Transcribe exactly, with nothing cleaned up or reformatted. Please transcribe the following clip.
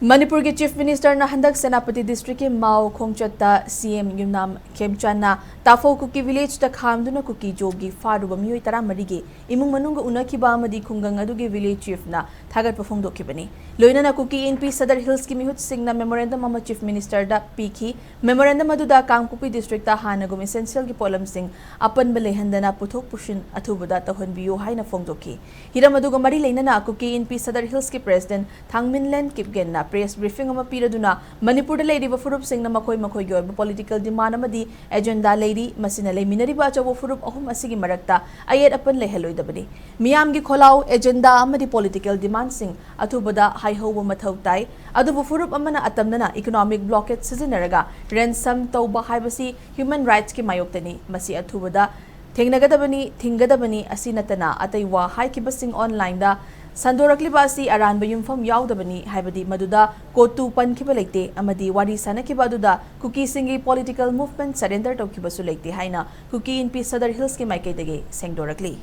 ꯃꯅꯤꯄꯨꯔꯒꯤ Chief Minister ꯅ ꯍꯟꯗꯛ ꯁꯦꯅꯥꯄꯇꯤ district ꯀꯤ ꯃꯥꯎ ꯈꯣꯡꯆꯠꯇ C M ꯌꯨꯝꯅꯥꯝ ꯈꯦꯝꯆꯥꯟꯅ ꯇꯥꯐꯧ ꯀꯨꯀꯤ village ꯇ ꯈꯥꯝꯗꯨꯅ ꯀꯨꯀꯤ ꯖꯣꯒꯤ ꯐꯥꯔꯨꯕ ꯃꯤꯑꯣꯏ ꯇꯔꯥꯃꯔꯤꯒꯤ ꯏꯃꯨꯡ ꯃꯅꯨꯡꯒ ꯎꯅꯈꯤꯕ ꯑꯃꯗꯤ ꯈꯨꯡꯒꯪ ꯑꯗꯨꯒꯤ village chief ꯅ ꯊꯥꯒꯠꯄ ꯐꯣꯡꯗꯣꯛꯈꯤꯕꯅꯤ꯫ ꯂꯣꯏꯅꯅ ꯀꯨꯀꯤ ꯏꯟꯄꯤ ꯁꯗꯔ ꯍꯤꯜꯁꯀꯤ ꯃꯤꯍꯨꯠꯁꯤꯡꯅ memorandum ꯑꯃ Chief Minister ꯗ ꯄꯤꯈꯤ꯫ Memorandum ꯑꯗꯨꯗ ꯀꯥꯡꯄꯣꯛꯄꯤ district ꯇ ꯍꯥꯟꯅꯒꯨꯝ essential ꯒꯤ ꯄꯣꯠꯂꯝꯁꯤꯡ ꯑꯄꯟꯕ ꯂꯩꯍꯟꯗꯅ ꯄꯨꯊꯣꯛ ꯄꯨꯁꯤꯟ ꯑꯊꯨꯕꯗ ꯇꯧꯍꯟꯕꯤꯌꯨ ꯍꯥꯏꯅ ꯐꯣꯡꯗꯣꯛꯈꯤ꯫ ꯍꯤꯔꯝ ꯑꯗꯨꯒ ꯃꯔꯤ ꯂꯩꯅꯅ ꯀꯨꯀꯤ ꯏꯟꯄꯤ ꯁꯗꯔ ꯍꯤꯜꯁꯀꯤ President ꯊꯥꯡꯃꯤꯟꯂꯦꯟ ꯀꯤꯞꯒꯦꯟꯅ press briefing ꯑꯃ ꯄꯤꯔꯗꯨꯅ ꯃꯅꯤꯄꯨꯔꯗ ꯂꯩꯔꯤꯕ ꯐꯨꯔꯨꯞꯁꯤꯡꯅ ꯃꯈꯣꯏ ꯃꯈꯣꯏꯒꯤ ꯑꯣꯏꯕ political demand ꯑꯃꯗꯤ agenda ꯂꯩꯔꯤ, ꯃꯁꯤꯅ ꯂꯩꯃꯤꯟꯅꯔꯤꯕ ꯑꯆꯧꯕ ꯐꯨꯔꯨꯞ ꯑꯍꯨꯝ ꯑꯁꯤꯒꯤ ꯃꯔꯛꯇ ꯑꯌꯦꯠ ꯑꯄꯟ ꯂꯩꯍꯜꯂꯣꯏꯗꯕꯅꯤ꯫ ꯃꯤꯌꯥꯝꯒꯤ ꯈꯣꯜꯂꯥꯎ, agenda ꯑꯃꯗꯤ political demandꯁꯤꯡ ꯑꯊꯨꯕꯗ ꯍꯥꯏꯍꯧꯕ ꯃꯊꯧ ꯇꯥꯏ꯫ ꯑꯗꯨꯕꯨ ꯐꯨꯔꯨꯞ ꯑꯃꯅ ꯑꯇꯝꯅꯅ economic blockade ꯁꯤꯖꯤꯟꯅꯔꯒ ransom ꯇꯧꯕ ꯍꯥꯏꯕꯁꯤ human rightsꯀꯤ ꯃꯥꯌꯣꯛꯇꯅꯤ꯫ ꯃꯁꯤ ꯑꯊꯨꯕꯗ ꯊꯦꯡꯅꯒꯗꯕꯅꯤ, ꯊꯤꯡꯒꯗꯕꯅꯤ꯫ ꯑꯁꯤ ꯅꯠꯇꯅ ꯑꯇꯩ ꯋꯥ ꯍꯥꯏꯈꯤꯕꯁꯤꯡ online ꯗ ꯁꯟꯗꯣꯔꯛꯂꯤꯕ ꯑꯁꯤ ꯑꯔꯥꯟꯕ ꯌꯨꯝꯐꯝ ꯌꯥꯎꯗꯕꯅꯤ, ꯍꯥꯏꯕꯗꯤ ꯃꯗꯨꯗ ꯀꯣꯇꯨ ꯄꯟꯈꯤꯕ ꯂꯩꯇꯦ ꯑꯃꯗꯤ ꯋꯥꯔꯤ ꯁꯥꯅꯈꯤꯕ ꯑꯗꯨꯗ ꯀꯨꯀꯤꯁꯤꯡꯒꯤ political movement surrender ꯇꯧꯈꯤꯕꯁꯨ ꯂꯩꯇꯦ ꯍꯥꯏꯅ ꯀꯨꯀꯤ ꯏꯟꯄꯤ ꯁꯗꯔ ꯍꯤꯜꯁꯀꯤ ꯃꯥꯏꯀꯩꯗꯒꯤ ꯁꯦꯡꯗꯣꯔꯛꯂꯤ꯫